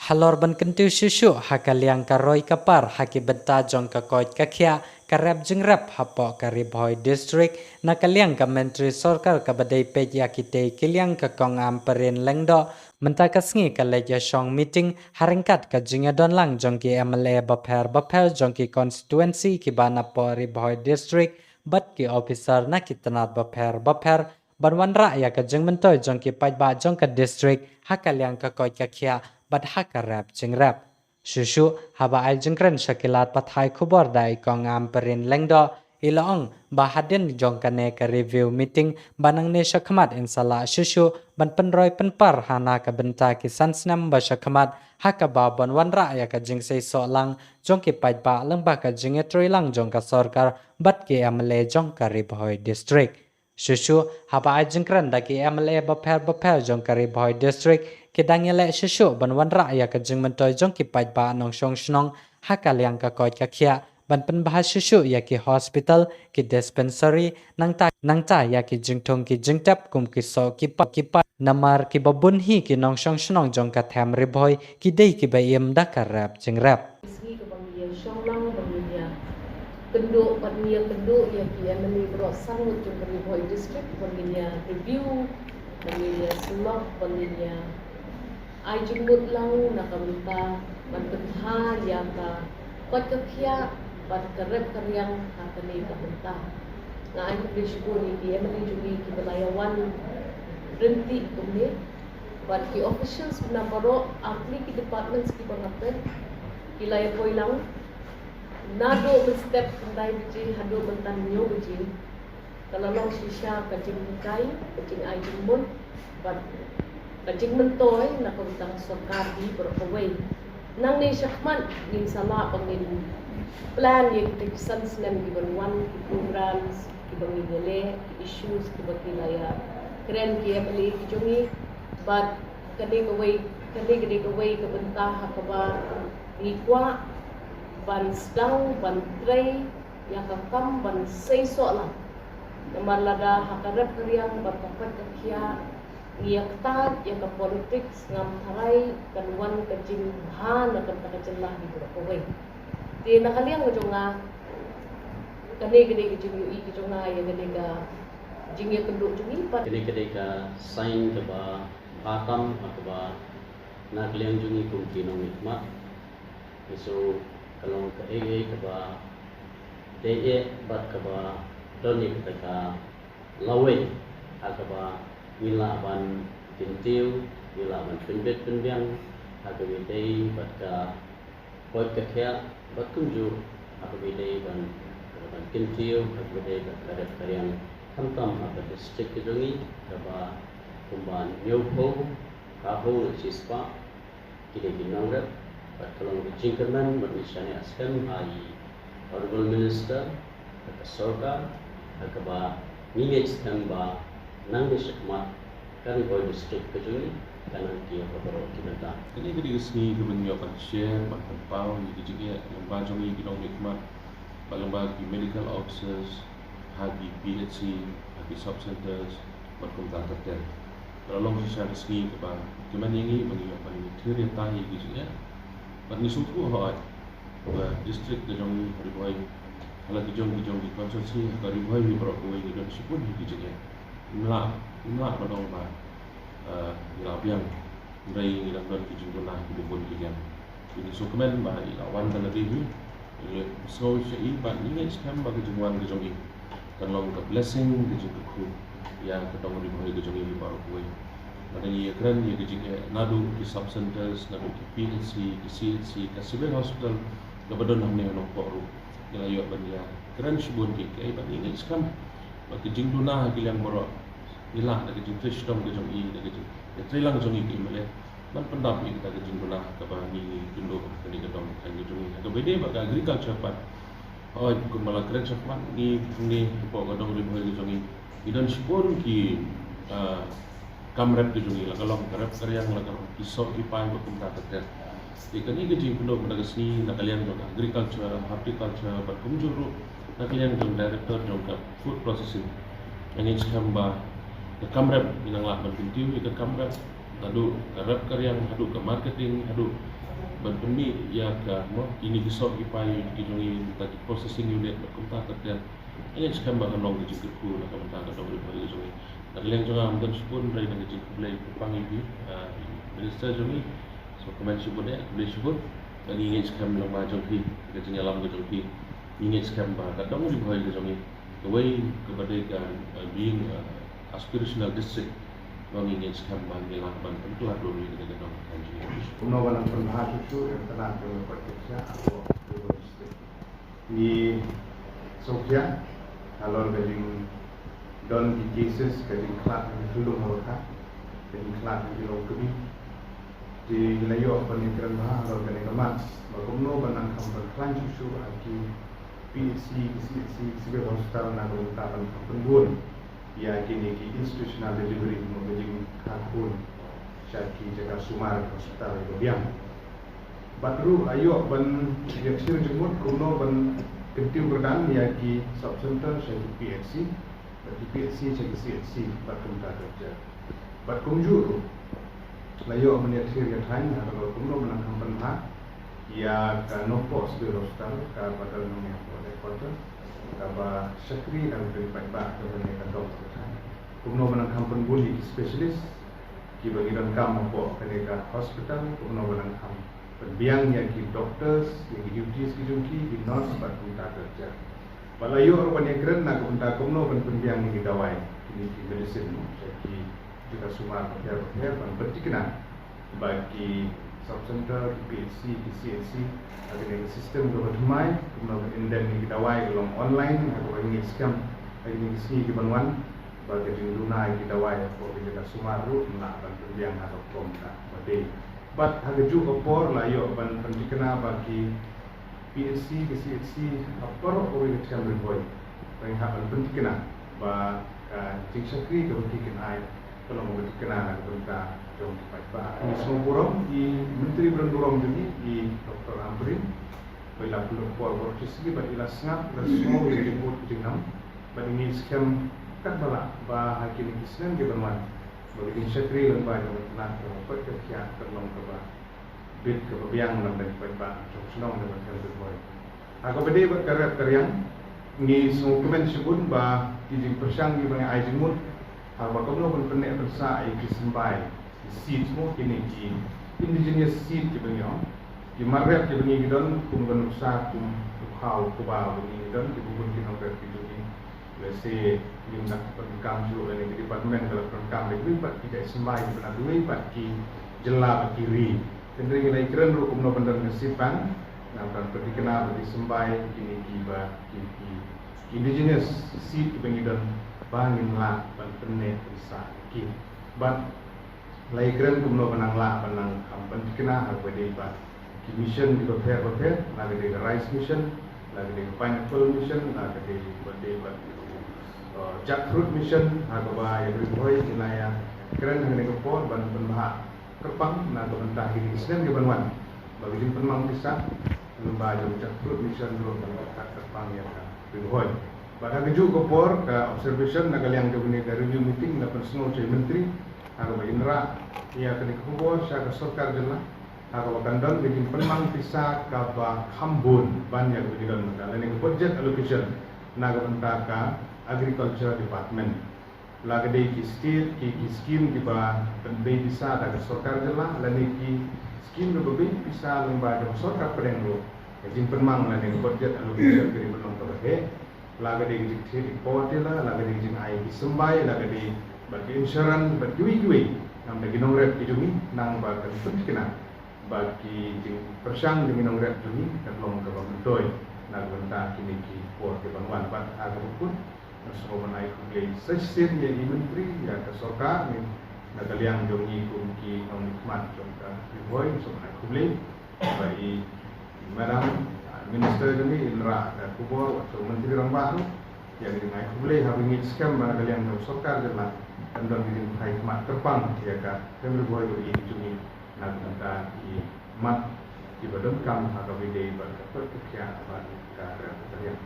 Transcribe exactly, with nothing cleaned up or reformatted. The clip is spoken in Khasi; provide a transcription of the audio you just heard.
Halor ban kyntiew shuh shuh ha ka liang ka roi ka par ha ki bynta jong ka koit ka khiah, ka rep jingrep hapoh ka Ri Bhoi District, na ka liang ka Myntri Sorkar kaba dei peit ïa kitei ki liang, ka Kong Ampareen Lyngdoh, mynta ka sngi ka leit ïashong meeting ha ryngkat ka jingïadon lang jong ki M L A bapher bapher jong ki constituency kiba napoh Ri Bhoi District bad ki officer na ki tnat bapher bapher, ban wanrah ïa ka jingmyntoi jong ki paidbah jong ka district ha ka liang ka koit ka khiah bad ha ka rep jingrep. Shuh shuh haba ai jingkren sha ki lad pathai khubor da i Kong Ampareen Lyngdoh, i la ong ba hadien jong kane ka review meeting ba nangne shakhmat in sa lah shuh shuh ban pynroi pynpar ha na ka bynta ki san snem ba shakhmat, ha kaba ban wanrah ïa ka jingseisoh lang jong ki paidbah lyngba ka jingïatrei lang jong ka sorkar bad ki M L A jong ka Ri Bhoi District. Shuh shuh haba ai jingkren da ki M L A bapher bapher jong ka Ri Bhoi District, ki dang ïaleh shuh shuh ban wanrah ïa ka jingmyntoi jong ki paidbah nongshong shnong ha ka liang ka koit ka khiah, ban pynbha shuh shuh ïa ki hospital, ki dispensary, nangta nangta ïa ki jingthung ki jingtep kum ki soh ki pa ki pa namar kiba bun hi ki nongshong shnong jong ka them Ri Bhoi ki dei kiba im da ka rep jingrep. Sngi kaba ngi ïashong lang ba ngin ïakynduh, ba ngin ïakynduh ïa ki M L A baroh san ngut jong ka Ri Bhoi District, ba ngin ïa review, ba ngin ïa snoh, ba ngin ïa ai jingmut lang na ka bynta ban pynbha ïa ka koit ka khiah bad ka rep ka riang ha kane ka bynta. Nga ai khublei shibun ïa ki M L A jong ngi kiba la ïa wan ryntih kumne. Bad ki officials na baroh, ar tylli ki departments kiba nga peit, ki la ïa poi lang. Naduh mynstep khyndai baje haduh mynta hynñiew baje, ka la long shisha ka jinghikai, ka jingai jingmut bad ka jingmyntoi na ka bynta ka sorkar hi baroh kawei. Nangne shakhmat ngin sa lah ba ngin plan ïa kita ki san snem kiban wan, ki programs kiba ngin ïaleh, ki issues kiba ki la ïa kren ki M L A ki jong ngi. Bad kane kawei, kane kane kawei ka bynta ha kaba ngi kwah ban sdang ban trei ïa ka kam ban seisoh lang. Namar lada ha ka rep ka riang bad ka koit ka khiah ngi ïa ktah ïa ka politics, ngam tharai kan wan ka jingbha na ka bynta ka jylla hi baroh kawei. Te na ka liang ka jong nga, kane kane ka jingïohi ka jong nga ïa kane ka jingïakynduh jong ngi pat. Kane kane ka sign kaba bha tam ha kaba na ka liang jong ngi kum ki nongmihkhmat. Ngi sngew ka long kaei kaei kaba dei eh bad kaba don ïa kata ka lawei ha kaba ngi lah ban kyntiew, ngi lah ban pynbeit pynbiang ha kaba dei bad ka koit ka khiah bad kumjuh ha kaba dei ban, ban kyntiew ha kaba dei bad ka rep ka riang, khamtam ha ka district ka jong ngi kaba kumba hynñiewphew, khatphew na shispah ki dei ki nongrep. Bad ka long ka jingkyrmen bad ngi shaniah skhem ha i Honourable Minister, ha ka sorkar, ha kaba ngi ngeit skhem ba nangne shakhmat ka Ri Bhoi District ka jong ngi kan nang kiew ha baroh ki bynta. Kane ka dei ka sngi kaba ngi ïoh ban share, ban pynpaw ïa ki jingeh lyngba jong ngi ki nongmihkhmat, bad lyngba ki medical officers ha ki P H C, ha ki sub centres bad kumta ter ter. Ka la long shisha ka sngi kaba kmen ïa ngi ba ngi ïoh ban ïathir ïatai ïa ki jingeh. Bad ngi sngewthuh hooid ba district ka jong ngi Ri Bhoi, ha la ki jong ki jong ki constituency ha ka Ri Bhoi hi baroh kawei ngi don shibun hi ki jingeh. Ngim lah, ngim lah ban ong ba, eh, ngi la biang, hynrei ngi dang don ki jingduna kiba bun ki liang. Ngi sngewkmen ba i la wan ka lade hi. Ngi sngew sha i bad ngi ngeit skhem ba ka jingwan ka jong i kan long ka blessing, ka jingkyrkhu ïa ka dong Ri Bhoi ka jong i baroh kawei. Lada ngi ïakren ïa ka jingeh naduh ki sub centres, naduh ki P H C, ki C H C, ka civil hospital kaba don hangne ha Nongpoh ruh, ngi la ïoh ban ïakren shibun kiei kiei bad ngi ngeit skhem ba ka jingduna ha ki liang baroh, ngi lah da ka jingtrei shitom ka jong i, da ka jingïatreilang jong i ka M L A ban pyndap ïa kita ka jingduna kaba ngi, ngi kynduh ha kane ka dong ka thaiñ ka jong ngi. Ha kaba ïadei bad ka agriculture pat, hooid, kumba la kren shakhmat, ngi hangne hapoh ka dong Ri Bhoi ka jong ngi, ngi don shibun ki, ah, kam rep ka jong ngi, la ka long ka rep ka riang, la ka long ki soh ki pai bad kumta ter ter. Te kane ka jingkynduh mynta ka sngi na ka liang jong ka agriculture, horticulture bad kumjuh ruh na ka liang jong director jong ka food processing. Nga ngeit skhem ba ka kam rep ngi nang lah ban kyntiew ïa ka kam rep, naduh ka rep ka riang haduh ka marketing, haduh Ban pynmih ïa ka mo kine ki sort ki paidbah ki jong ngi, mynta ki processing unit bad kumta ter ter. Ngi ngeit skhem ba kan long ka jingkyrkhu na ka bynta ka dong Ri Bhoi ka jong ngi. Na ka liang jong nga ym don shibun, hynrei na ka jingkhublei kyrpang ïa phi, ah, Minister jong ngi. So, kmen shibun eh, khublei shibun. Bad ngi ngeit skhem lyngba jong phi, ka jingïalam ka jong phi, ngi ngeit skhem ba ka dong Ri Bhoi ka jong ngi, kawei kaba dei ka, uh, being, uh, aspirational district, ba ngi ngeit skhem ba ngi lah ban pynkylla dur ïa ka dong ka jong ngi. Kumno ba nang pynbha shuh shuh ïa ka tnat jong ka koit ka khiah hapoh Ri Bhoi District. Ngi sngewkhia halor ka jingdon ki cases, ka jingkhlad ha ki khyllung ha bakha, ka jingkhlad ha ki longkmie. Te ngi la ïoh ban ïakren bha halor kane ka mat, ba kumno ba nang kham ban khlaiñ shuh shuh ha ki P H C, ki C H C, ki civil hospital, na ka bynta ban kham pynbun ïa kine ki institutional delivery, mo, ka jingkha khun sha ki jaka sumar, hospital, ïa ka biang. Bad ruh la ïoh ban ïakhih jingmut kumno ban kyntiew kyrdan ïa ki sub center sha ki P H C, bad ki P H C sha ki C H C, bad kumta ter ter. Bad kumjuh ruh la ïoh ban ïakhih ïathaiñ halor kumno ban nang kham pynbha ïa ka Nongpoh Civil Hospital, kaba don hangne hapoh headquarter, kaba shakri na ka bynta paidbah, kaba ne ka dong ka thaiñ. Kumno ban nang kham pynbun ïa ki specialist kiba ngi donkam hapoh kane ka hospital, kumno ban nang kham pynbiang ïa ki doctors, ïa ki duties ki jong ki, ki nurse, bad kumta ter ter. Bad la ïoh ruh ban ïakren na ka bynta kumno ban pynbiang ïa ki dawai, kine ki medicine, mo, sha ki jaka sumar bapher bapher, ban pynthikna ba ki sub center, ki P H C, ki C H C, ha kane ka system kaba thymmai, kumno ban indent ïa ki dawai ka long online, ha kaba ngi ngeit skhem ha kine ki sngi ki ban wan ba ka jingduna ïa ki dawai hapoh ki jaka sumar ruh yn lah ban pynbiang ha ka form kaba dei. Bad ha kajuh ka por la ïoh ban pynthikna ba ki P H C, ki C H C ha baroh kawei ka tnat Ri Bhoi, ba ngi hap ban pynthikna ba ka jingshakri kaba ki kin ai ka long kaba thikna na ka bynta jong ki paidbah. Ngi sngewburom ïa i Myntri ba donburom jong ngi, i Doctor Ampareen, ba i la pynlut por baroh shi sngi bad i la sngap, i la sngew ïa ka jingud ka jingnam. Bad ngi ngeit skhem katba lah ba ha kine ki snem ki ban wan, ba ka jingshakri lyngba jong ka tnat ka koit ka khiah kan long kaba bit, kaba biang na ka bynta ki paidbah jong ka shnong, na ka bynta ka ri Ri Bhoi. Ha kaba dei bad ka rep ka riang, ngi sngewkmen shibun ba ki jingpyrshang kiba ngi ai jingmut ha kaba kumno ban pynneh pynsah ïa ki symbai, ki seeds, mo, kine ki indigenous seed kiba ngi ong, ki mar rep kiba ngi don, kum ka nuksa, kum u khaw u kba ba ngi don, kiba bun ki nongrep ki jong ngi. Lehse ngim da pyndonkam shuh, lane ki department ka la pyndonkam da kiwei pat ki jait symbai kiba na kiwei pat ki jylla bad ki ri. Hynrei ngi la ïakren ruh kumno ban don ka seed bank, nangta ban pynthikna ba ki symbai kine kiba ki, ki indigenous seed kiba ngi don, ba ngin lah ban pynneh pynsah ïa ki. Bad la ïakren kumno ba nang lah ban nang kham pynthikna ha kaba dei bad ki mission kiba pher bapher, la ka dei ka rice mission, la ka dei ka pineapple mission, la ka dei ba dei bad, uh, jackfruit mission, ha kaba ïa ka Ri Bhoi ngi la ïakren ha kane ka por ban pynbha kyrpang na ka bynta kine ki snem ki ban wan, ba ki jingpynmang pisa lyngba jong jackfruit mission ruh ban pynbha kyrpang ïa ka Ri Bhoi. Bad ha kajuh ka por, ka observation na ka liang jong kane ka review meeting la pynsngew sha i Myntri ha kaba in rah ïa kane ka khubor sha ka sorkar jylla, ha kaba kan don ka jingpynmang pisa kaba kham bun ban ïa kaba ki don mynta, lane ka budget allocation na ka bynta ka Agriculture Department. La ka dei ki state, ki, ki scheme kiba pynbeit pisa da ka sorkar jylla, lane ki scheme kiba beit pisa lyngba jong ka sorkar pdeng ruh, ka jingpynmang lane ka budget allocation ka dei ban long kaba heh. La ka dei ka jingthied ïa ki power tiller, la ka dei ka jingai ki symbai, la ka dei bad ki insurance, bad kiwei kiwei. Namar ki nongrep ki jong ngi, nang ba kan pynthikna ba ki jingpyrshang jong ki nongrep jong ngi kan long kaba myntoi na ka bynta kine ki por ki ban wan. Bad ha kaba kut, nga sngewbha ban ai khublei sa shisien ïa i Myntri, ïa ka sorkar, na ka liang jong ngi kum ki nongmihkhmat jong ka Ri Bhoi, nga sngewbha ban ai khublei ba i Madam, ah, Minister jong ngi in rah ka khubor, wat sha u Myntri Rangbah ruh. Ïa ngi ai khublei, haba ngi ngeit skhem ba na ka liang jong ka sorkar jylla kan don ka jingphai khmat kyrpang ïa ka Ri Bhoi, ïa ka jong ngi na ka bynta ki mat kiba donkam ha kaba ïadei bad ka koit ka khiah bad ka rep ka riang.